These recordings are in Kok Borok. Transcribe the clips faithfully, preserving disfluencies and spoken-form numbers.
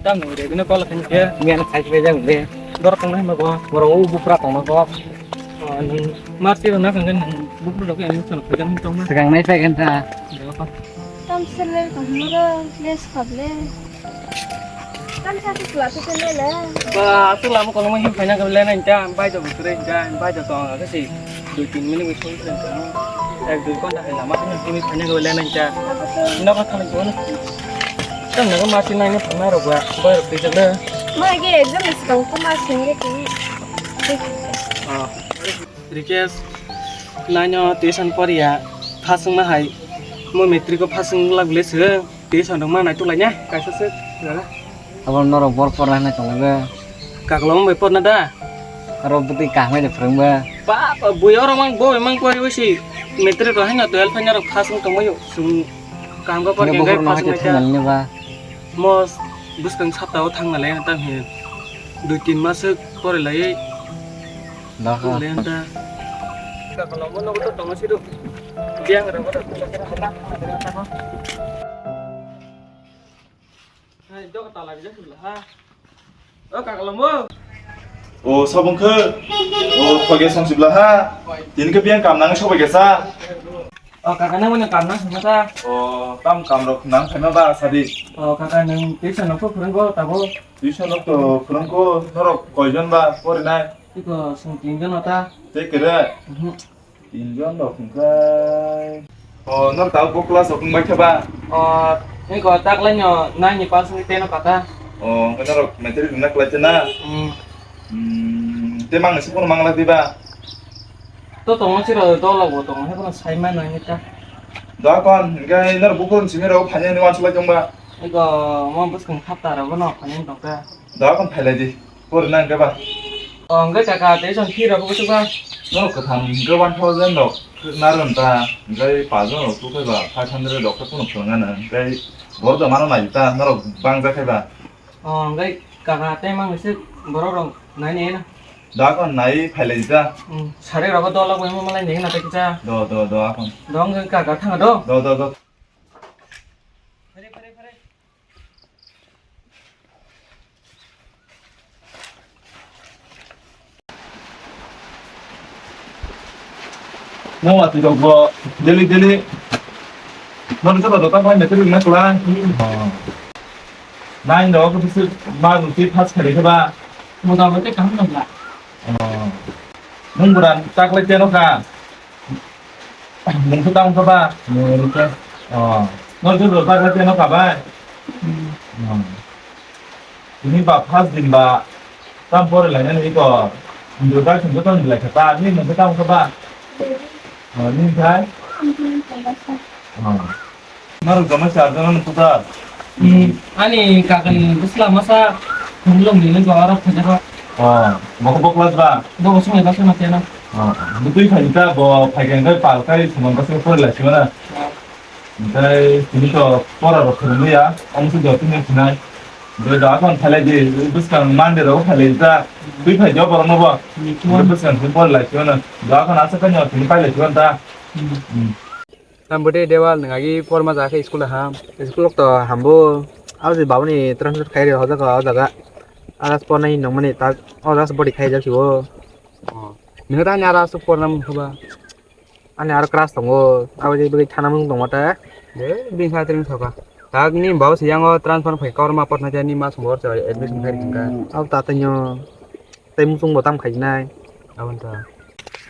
Tam nung re, bini call khaini khe. Miyan khai khe jang de. Dor tong nai ma go. Boro u bupra tong ma go. Oh, nung marti rok na kang nung bupra rok yang tong khe jang tong ma. Segang nai phai kan ta. Tam sele tong ma go, les khable. Tam sa tu la tu sele le. Ba, tu la mo kono ma him phai na ga le na ta, bai do bupra ta, bai do tong ga si. Dui tin minute wait kori kori kori. Ek dui ghonta hai lama khe tini thani go le nang cha. Nogo thani go na. Tang nogo masi nai ne thangna rok ba, boy rok twi jale. Ma ge exam ni sikang ko ma sing ge tini. Ah. Rikes, naino tuition poriya, phasung ma hai. Mo matric ko phasung lag le se. Tuition rok ma nai tulai nya, kaisa se. Abo norok bor porna hinwi tonglago. Kaklo wng bai porna da? Aro bwtwi kaham de phwrwngba. Ba, ba, bui oro mang bo mang pori wisi. Matric rok haino twelve haino rok pass wng tongbaio. Sum kaham khe por khe bukhuk no pass haino wng thangna kha. Mo bwskang sapta o thangna le tam hin. Dui tin mas se pori lai. Dakha. Le ta. Kaklo mo no to tong si do. Biang rok. Hai, dok tala bijak sibla ha. O kakalombo. O sabong khe. O thoge song sibla ha. Tini khe biyang kam nang sobai kesa. O kaka nang mani kam nang sima ta. O tam kam rok nang khaima ba sadi. O kaka nang tuition no phwrwng go tabo. Tuition no to phwrwng go norok koijon ba porinai. Iko song tinjon ta. Te kere. Mhm. Tinjon rok hwnkhe. O, nor tabuk bo class rok wngbai khe ba? O, eko taklaino nine ni pass wngwi ten o kata. O, hwnkhe norok matric rwna kwlai khe na? Hmm. Hmm, tei mangni se bono mangla di ba? To tongo siro dolo bo tongo, hebono sai mano hini ta. Da kon, hwnkhe nor bukurun simi rok phainani wansuk lai tong ba? Eko mo bwskang hapta rok bono phainani tongkha. Da kon phailai di. Pori nang khe ba? O, hwnkhe kaka, tei chwng khi rok bwswk ba? Norok kwtham hwnkhe one thousand rok naron ta, hwnkhe pajon rok tu khe ba five hundred rok khe phunuk phunuk ano, hwnkhe borok da mano nai ta, norok bang ja khe ba? O, hwnkhe kaka, tei mang se borok rok nai nai na? Da kon nai phailai ta. Hmm, sari rok dol rok bai malai nai na ta kicha. Do, do, do, akon. Do, hwnkhe kaka thang do. Do, do, do. Mo watwi rok bo daily daily nono joto dota bai meter wngna kwlai. Oh. Nine rok bisi ma roti pass khaikhe ba. Mota moti kaham nang la. Oh. Nwng bwran taklai teno kha. Nwng khe tamo kha ba? Nwng khe. Oh. Nor khe rwchapjak khe no kha bai? Hmm. Hmm. Tini ba first din ba tam pore lainani iko. Introduction joto ni lai kha ta. Nini nwng khe tamo kha ba? Oh, nini khai? Oh. Norok joma char jona no kwtal. Hmm, ani kakani bwsla masa thumlung ni nungkha oro phaijak kha. Oh, bo khe bo class ba? Bo bo swngnai ba swngnai teno. Oh, bo twi phai ta, bo phai khe hwnkhe pal khai thumang bwswk pori lai sima na. Oh. Hwnkhe tini to pora rok phwrwng ya, omo se jotoni phinai. Hwnkhe da kon phailai di, bwskang Monday rok phailai ta. Twi phai jo borok no bo. Hmm, hwnkhe bwskang twi pori lai sima na. Da kon asa kanya tini pai lai sima ta. Hmm. Hmm. Ang bwtwi Dewal nwng agi porma jaga khe school ham. School rok to hambo. Abo se babani transfer khai rw hojak o jaga. Aras pornai nongmani tak o jaga body khai jak sibo. Oh. Nini ta ani aras porna mung kha ba. Ani aro class tongo. Abo je bwtwi thana mung tongma ta. De bini kha tring thoka. Tak ni babo se yango transfer phai korma porna jani mas bor se admission khai ringka. Abo ta tanyo. Tei muchung bo tam khainai. Aboni ta.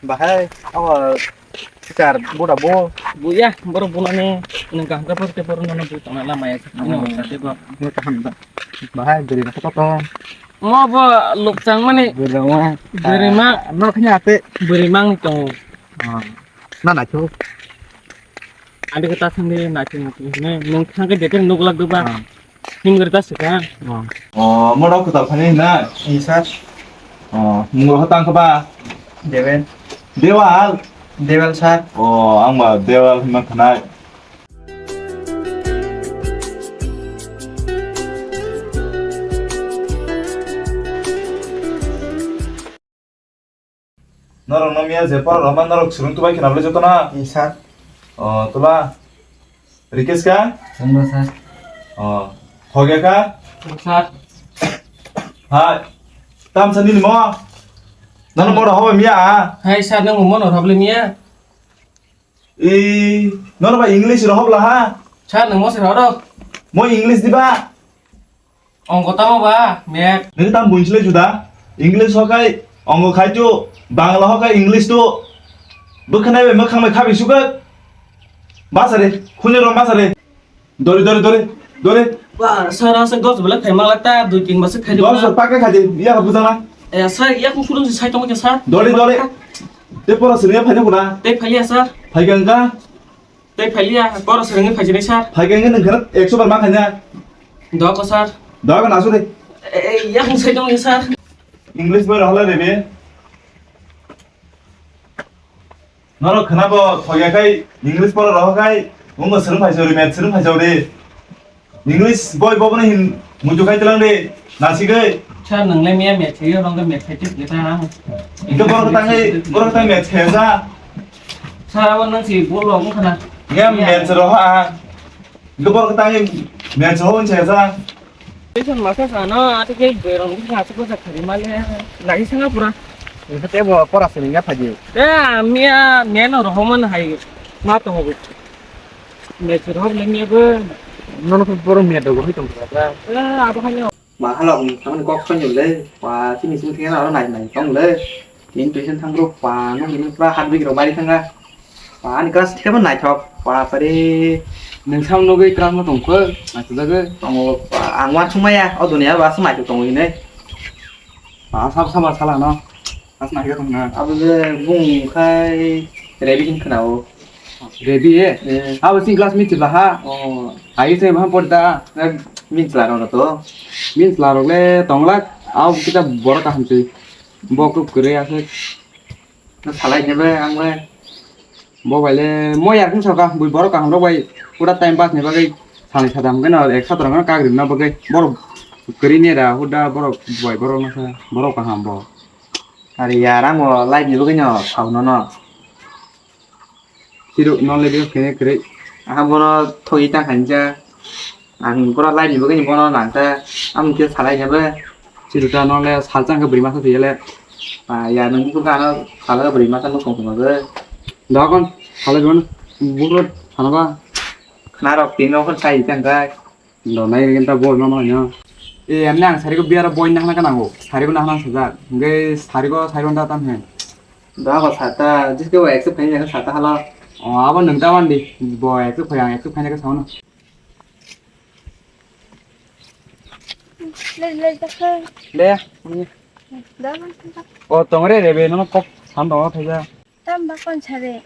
Bahai, abo sikar buda bo. Buya, borok bunani nung kaham khe porte poro nono bui tongna lama ya. Ano sate bo. Bo kaham da. Bahai, bwrwi na kota tong. Mo bo lukchang mani. Bwrwi ma. Bwrwi ma. No khanya ate. Bwrwi mang tong. Ah. Na na chu. Ande kata thang de na chu na chu. Ne, nung thang ke dete nuk lak du ba. Ah. Himgwrwi ta swkang. Oh. Oh, mo rok kwtal thani na? Ni sir. Oh, mung rok tang kha ba? Dewen. Dewal. Dewal sir. Oh, ang ba Dewal hima khanai. Norok no miya je pora roma norok surung tubai khna bole joto na. Ni sir. Oh, tula. Rikesh ka? Chwngno sir. Oh, Hoge ka? Sir. Hai, tamsa nini mo? Nono mo rohop miya? Hai, sir, nang mo no rohop le miya? E, nono ba English rohop la ha? Sir, nang mo se rohop? Mo English di ba? Ongko tamo ba, math? Nang tam bunchile juda? English hokai, ongko khai tu, Bangla hokai English tu. Bwkhanai bai mwkhang bai khabi sugak. Basare, khunyo rom basare. Dori, dori, dori, dori. Ba, sir, asa dos belai khai mala ta, dui tin bosor khai dos bosor pakai khai di, iya ka bujang na. Eh, sir, iya kung sulung si sai tong ke, sir. Dori, dori. Te pora sini phai na kuna. Te phai ya, sir. Phai gang ka. Te phai ya, pora sini phai jini, sir. Phai gang nang kharat ekso bar ma khai na. Do ko, sir. Do ko na su de. Eh, eh, iya kung sai tong ke, sir. English bar hala de be. Norok khwnabo thokya khai English pora rohor khai wngbo swrwng phai chori, math swrwng phai chori. English boi bobono hin muitu khai tlang de, nasigwi. Sir, nang le miya math khai yo, nang le math khai tik geta. Hingke borok tangwi, borok tang math khai sa. Sir, abo nang si bol rok wngkha na. Miya math roha. Hingke borok tangwi math roha wngsa sa. Jason masa sana, ate ke berong ni ngasuk ko sakari male, lagi sanga pura. Hingke te bo pora sini ngat haji. Eh, miya, miya no rohoman hai, ma to hobo. Math rohop le miya bo. Nono ko borok math rohoi tong kha. Eh, abo hai no. Ma hala ang tamani kok sani le, pa sini sini thengna aro nai nai tong le. Tin tuition thang bro, pa nung ni pura hat bigi rok bari thanga. Pa ani class ten bo naithok, pa pare. Nung sam nugwi class no tongkho, naithok jagwi. Tongo, pa ang wansuk maya, o dunia ba aswk naithok tongo hinwi. Pa sab sab sala no, class naithok tongna. Abo je bung khai revision khna o. Ready e? Eh. Abo sing class mit chibla ha? Oh. Ai se ma porda. Min chla rok to. Min chla rok le tonglak. Abo kita borok kaham se. Bo kuk kre ase. Na salai ne be ang le. Bo bai le mo yar kum saka bui borok kaham rok bai. Pura time pass ne bagwi. Sani sadam gano ek satra gano kagri na bagwi. Borok kri ne da huda borok bai borok na sa. Borok kaham bo. Are yar ang bo life ni bagwi no sao no no. Sirok non le biyo kene kere. Aha bono thogi ta kanja. Ang pura lai ni bagwi bono nang ta. Am khe salai ne ba. Sirok ta non le salchang khe bwrwi masa thiyale. Ah, ya nang buku ka no sala bwrwi masa no kong kong ba. Dokon salai bono bukro sana ba. Khna rok tin rok sai tang kai. Lo nai genta boi ma ma nya. E, emne ang sari ko biara boi nahna ka nango. Sari ko nahna sajak. Ngai sari ko sari ko da tan he. Da ko sata, jis ko accept khai nya sata hala. O, abo nang ta wan di. Bo accept khai ang accept khai ka sauna. Le, le, da khai. Le. Da man ta. O, tongre re be no kok san dong thai ja. Tam ba kon sare.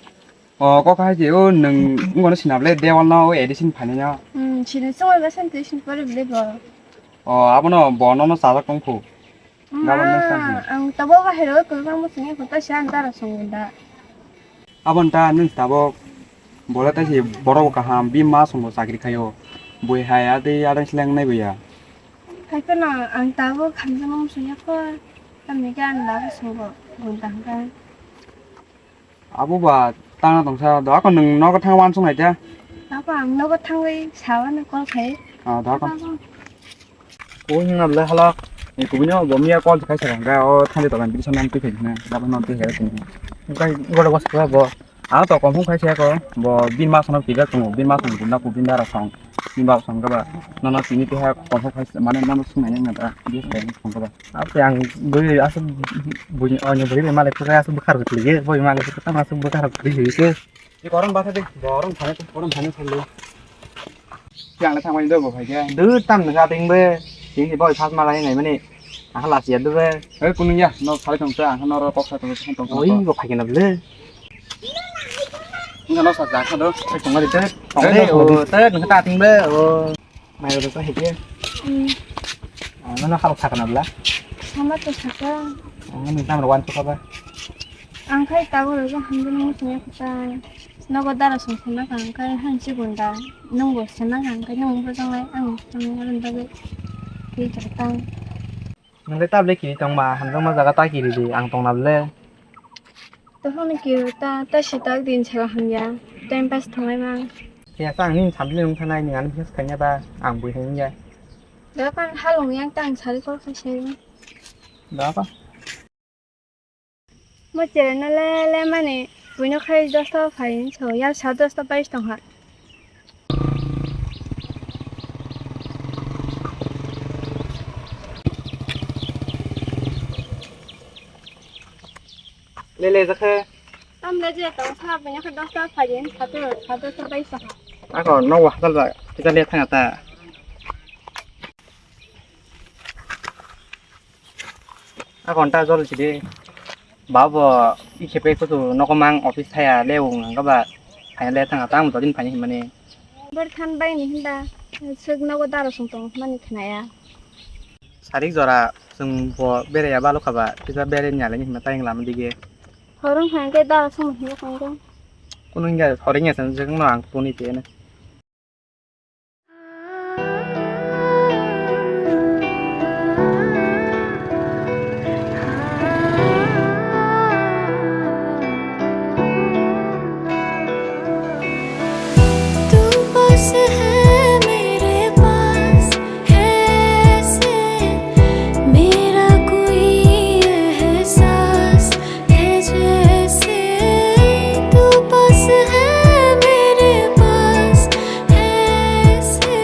O, kok hai je o nang ngono sinable dewal no o edition phani no. Hmm, sini songoi ba san tuition pore bile bo. O, abono bo nono sajak tong khu. Gabon next time. Ma, ang tabo bahai ro ko bang mo singe ko ta shan ta ra song da. Abon ta nung tabo bola ta si borok kaham bi ma songo chakri khayo. Bui hai ade adang seleng nai buya. Hai ko no ang tabo khamjak mo singe ko. Tamni gan da ko songo gun tang ka. Abo ba tangna tongsa do, ako nwng nogo thang wansuk nai ta? Ako ang nogo thangwi sawano call khai. Ah, do ako. Ako. Ko hwnna bwlai hala. Ni kubuni o bo miya call khai sa ga o thandi to gan bisa nam twi khai na. Dabo nam twi khai na. Kai gora was kha bo. Ano to confirm khai sa ko. Bo bin mas no pida ko bin mas no gunda ko bin dara song. Bin ba song ga ba. Nono tini te ha confirm khai mane nono sunai na da. Bi khai song ga ba. Ape ang bui asuk bui onyo bui bai malai pura asuk bwkhar kwtwi ye bui malai pura tamo asuk bwkhar kwtwi ye ke. Ni korom basa de borom thane borom thane thale. Yang le thangmani do bo phai ke. Du tam nang ating be. Sini boy phas malai ngai mani. Aha lasiya du be. Hei kunung ya no salai thong ta ang no ro kok sa thong thong thong. Oi bo phai ke na ble. Nga no sa ja kha do. Phai thong ma de te. Thong de o te nang ta ating be o. Mai ro ta hike. Hmm. Ah, nono halok sakana bla? Sama to saka. Ah, nono tamro wan to kaba? Ang khai tago ro hamdo no sanya kata. Nogo dara song sana ka ang khai han si gunda. Nung bo sana ka ang khai nung bo jang lai ang jang lai ron dagi. Ki jatang. Nang le tablet kiri tong ma hamjang ma jaga ta kiri di ang tong na ble. Tohorni kiro ta, ta sitak din sela hamya, time pass thanglai ma. Phiya sa ang nini samtini wng thanai, nwng ani phiya swkang ya ba, ang bui hai wngya. Da kan halong yang ta ang sari kol khai sai. Mo cherai no le le mani buino khai dosta phai so ya sa dosta pais tong ha. Lele jakhe. Tamle je tong sa buino khai dosta phai sa to sa dosta pais tong ha. Ako no wa dal ba kita le thang ta. A ghonta jol sidi. Babo, i khepe kutu nokomang office thaya le wng ang ba. Thaya le thanga tang to din phani himani. Bor than bai ni hinda. Sik nogo daro song tong mani khnaya. Sarik jora sung bo bere ya balo khaba. Kisa bere nya le ni hima tayeng lam dige. Horong hang ke daro song hima kong kong. Kunung ya horeng ya sang jeng no ang puni te ne. तू बस है मेरे पास, है ऐसे मेरा कोई एहसास। है जैसे तू पास है मेरे पास, ऐसे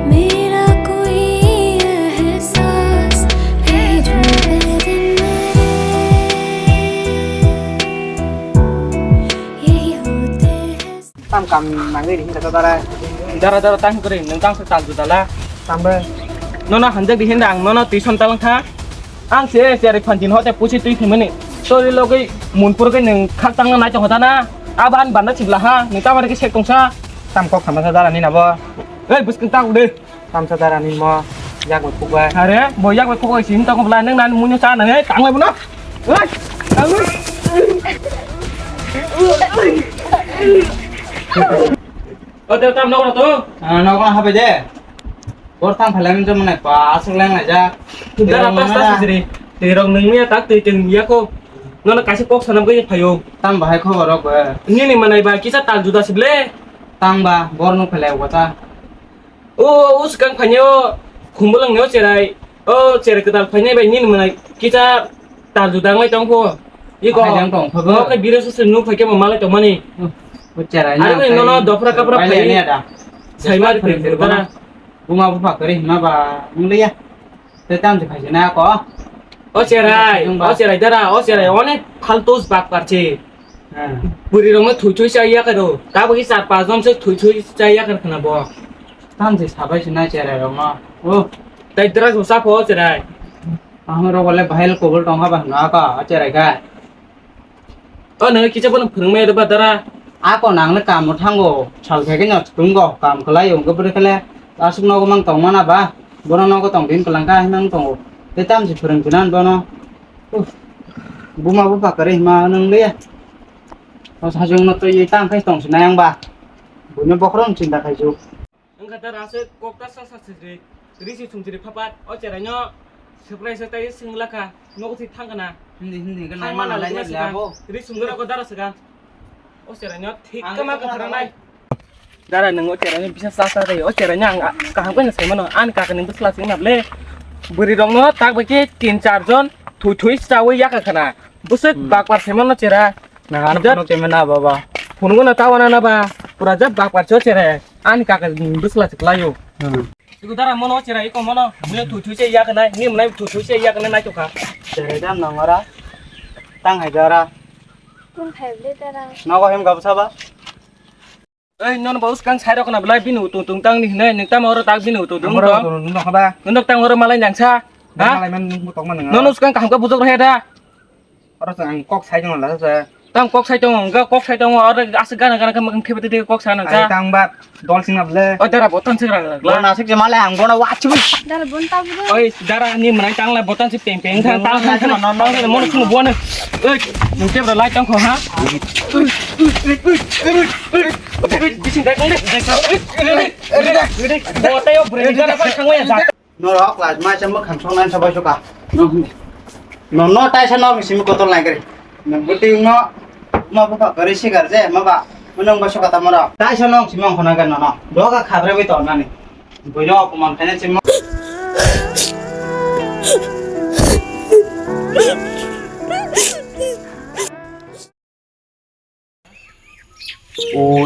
मेरा कोई एहसास है जो है दिन मेरे यही होते हैं। Tam kam nangwi ri hinda dara. Dara, dara, tang kwrwi, nwng tang se tal juda la. Tambe. Nono hanjak di hinda ang nono tuition talang kha. Ang se, se ri phantin hote pusi twi thimani. Tori logwi munpur gwi nwng khak tangna nai tong hota na. Aban banda sibla ha, nwng tamari khe sek tongsa. Tam kok sama sa dara ni nabo. Ei, bwskang ta ude. Tamsa dara ni mo yak bai khukbai. Are, bo yak bai khukbai sim tong bla nwng nan munyo cha nang ei tang lai bono. Ei, tang lai. O te tam nok to. Ah, nok ha bai de. Bor thang phalai nang jom nai pa aswk lang nai ja. Dara pas tas siri. Te rok nwng ya tak te teng ya ko. Nono kaisa kok sanam gwi phayo. Tam bahai khobor rok ba. Nini manai ba kisa tal juda sible. Tang ba bor no phalai wata. O, o swkang phainai o khumbulang ni o cherai. O cherai kwtal phainai bai nini mwnai kisa tal juda wng lai tong pho. Iko. Hai jang tong pho bo. Oke biro se nuk phaikhe bo malai tong mani. O cherai. Are na bai nono dopra kapra phai. Ani ada. Sai mari phai phai bara. Buma bupha kare hima ba wng liya. Te tam je khaise na ko. O cherai, o cherai dara, o cherai onek faltus bak parche. Bwrwi rokno thwi thwi chai ya khe do. Tabuk char pas jon se thwi thwi chai ya khe khna bo. Tam se sabai se nai cherai rok no. O. Tai dra so sa pho cherai. Ang rok le bahai le kobol tong ha ba hwna ka cherai ka. O nang kisa bono phwrwngmaya rwba dara. Ako nang le kam no thango sal khe no chwnggo kam kwlai o bwrwi khe le aswk nogo mang tong mana ba bono nogo tong din kwlang ka hinang tongo. Te tam se phwrwng phinan bono. Buma bupha kwrwi hima nang le. O sajung no twi tang khai tong sinai ang ba. Buino bokhorok chinta khai ju. Wngkha ta rase kok ta sa sa sijri, risi sumjri phapat, o cherai no surprise tai sing lakha, nogo thik thang kana. Hindi, hindi, kana thang mana mana lai lagi lai sigang, abo. Ri sumjra ko dara sigang. O cherai no thik kama ka khara nai. Dara nang o cherai no bisa sa sa dai, o cherai no ang kaham khe sai mano, ani kaka ni bwsla sing na ble. Bwrwi rok no tak bai khe tin char jon thui thui chawi ya ka khana. Bwswk bakpar sai mano cherai. Nang ano phunuk chemena baba. Phunuk na tawa na ba. Pura jab bak parcho chere. Ani kaka bwsla chiklayo. Iku dara mono chere iko mono. Mune thu thu che yak nai. Ni mune thu thu che yak nai nai to kha. Chere dam nang ora. Tang hai dara. Kun khai ble dara. Nogo hem gabsa ba. Ei, nono bo swkang sai rok na belai bini utung tung tang ni hinai, nung tamo oro tak bini utung tung tong. Nung tamo oro malai nangsa. Ha? Malai man nung tong man nang. Nono swkang kaham ka bujok rohe da. Oro swkang kok sai tong la sa. Tang kok sai tong, ang kok sai tong, oro aswk gana gana ka makam khebe te kok sa nangsa. Tang ba dol sing na bele. O dara botan sing rang la. Bona sik je malai ang bona wachu. Dara bon ta bujok. Oi, dara ni manai tang la botan sik peng peng tang tang tang. Nono sunu bona. Ei, nung te bro lai tong kho ha. Bising dek, dek, dek, dek. Bo tayo breng gara pa thangwa ya jak. Norok lajma se mwkhang songna sa bai suka. No, no, tai sa no simi kotol nai kari. Nang buti no, no buka kari sigar je, ma ba. Unang ba suka tamara. Tai sa no simi khona ga no no. Doga khabre bai to nani. Buino kuman khaina chimo.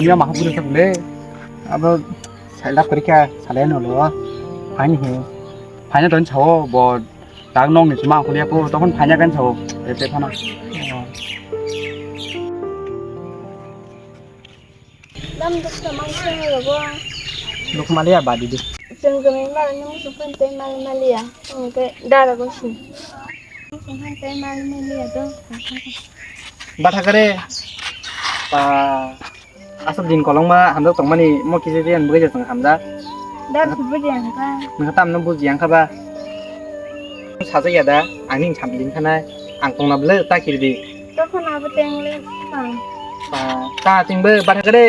Iya maha buri tak le. Abo salak kori kya salai no lo. Fine he. Fine don chao bo. Tang nong ni chuma kuliya po tokon fine kan chao. Ete phana. Lam dokta mang seng rogo. Lukmaliya ba didi. Seng kami mal ni musukan te mal maliya. Seng te dara gosi. Musukan te mal maliya do. Batha kare. Pa asal din kolong ma hamjak tong mani mo kisi dia bwgwi jatong hamjak. Dar bwgwi dia ka. Nang tam no buji yang ka ba. Saja ya da ani sam din kana ang tong na ble ta kiri di. Tokon abo tengle pang. Pa ta ting be batha kare.